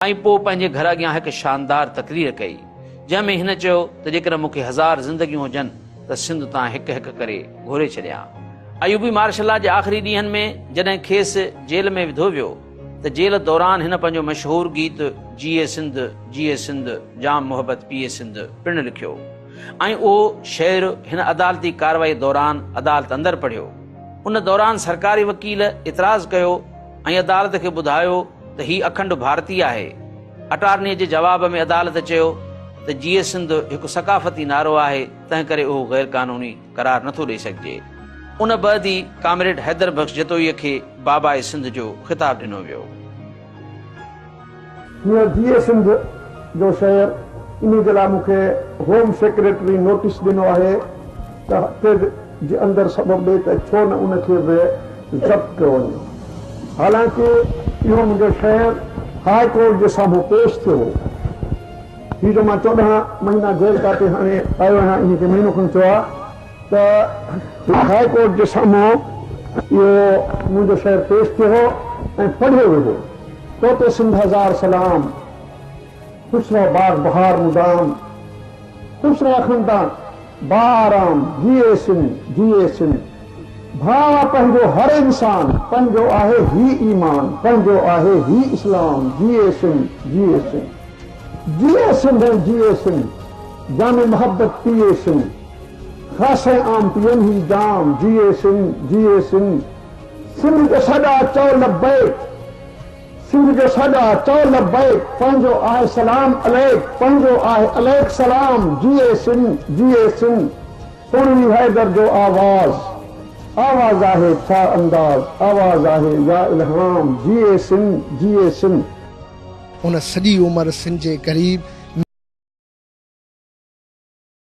۽ پوء پنهنجي گهر اڳيان هڪ شاندار تقرير ڪئي، جنهن ۾ هن چيو ته جيڪڏهن مون کي هزار زندگيون هجن ته سنڌ تان هڪ هڪ ڪري گهوري ڇڏيان. ايوبي مارشل لا جي آخري ڏينهن ۾ جڏهن کيس جيل ۾ وڌو ويو ته جيل دوران هن پنهنجو مشهور گيت جيئي سنڌ، جيئي سنڌ، جام محبت پيئي سنڌ پڻ لکيو ۽ اهو شعر هن عدالتي ڪارروائي دوران عدالت اندر پڙهيو. ان دوران سرڪاري وڪيل اعتراض ڪيو ۽ عدالت کي ٻڌايو ته هي اکنڊ ڀارتي آهي. اٽارنيء جي جواب ۾ عدالت چيو ته جيئي سنڌ هڪ ثقافتي نعرو آهي، تنهن ڪري اهو غير قانوني قرار نٿو ڏئي سگهجي. ان بعد ئي ڪامريڊ حيدر بخش جتوئيء کي باباء سنڌ جو خطاب ڏنو ويو. هينئر جيئي سنڌ جو شعر انهي جي لاء مون کي هوم سيڪريٽري نوٽيس ڏنو آهي ته هفتي جي اندر سبب ڏي ته ڇو نه ان کي به ضبط ڪيو وڃي. حالانڪه اهو منهنجو شعر هاء ڪورٽ جي سامهون پيش ٿيو هو. هي جو مان 14 مهينا جيل ڪاٽي هاڻي آيو آهيان انهي کي مهينو کن ٿيو آهي ته هاء ڪورٽ جي سامهون اهو منهنجو شعر پيش ٿيو هو ۽ پڙهيو ويو هو. توتي سنڌ هزار سلام، خوش رهه باغ بهار مدام، خوش رهه خندان با آرام، جيئي سنڌ، جيئي سنڌ. ڀاء آ پنهنجو هر انسان، پنهنجو آهي هي ايمان، پنهنجو آهي هي اسلام، جيئي سنڌ، جيئي سنڌ. جيئي سنڌ ۽ جيئي سنڌ، جام محبت پيئي سنڌ، خاص ۽ عام پيئن هي جام، جيئي سنڌ، جيئي سنڌ. سنڌ جو سڏ آ چئو لبيڪ، سنڌ جو سڏ آ چئو لبيڪ، پنهنجو آهي سلام عليڪ، پنهنجو آهي عليڪ سلام، جيئي سنڌ، جيئي سنڌ. سهڻي حيدر جو آواز، آواز آهي ڇا انداز، آواز آهي يا الهام، جيئي سنڌ، جيئي سنڌ. هن سڄي عمر سنڌ جي غريب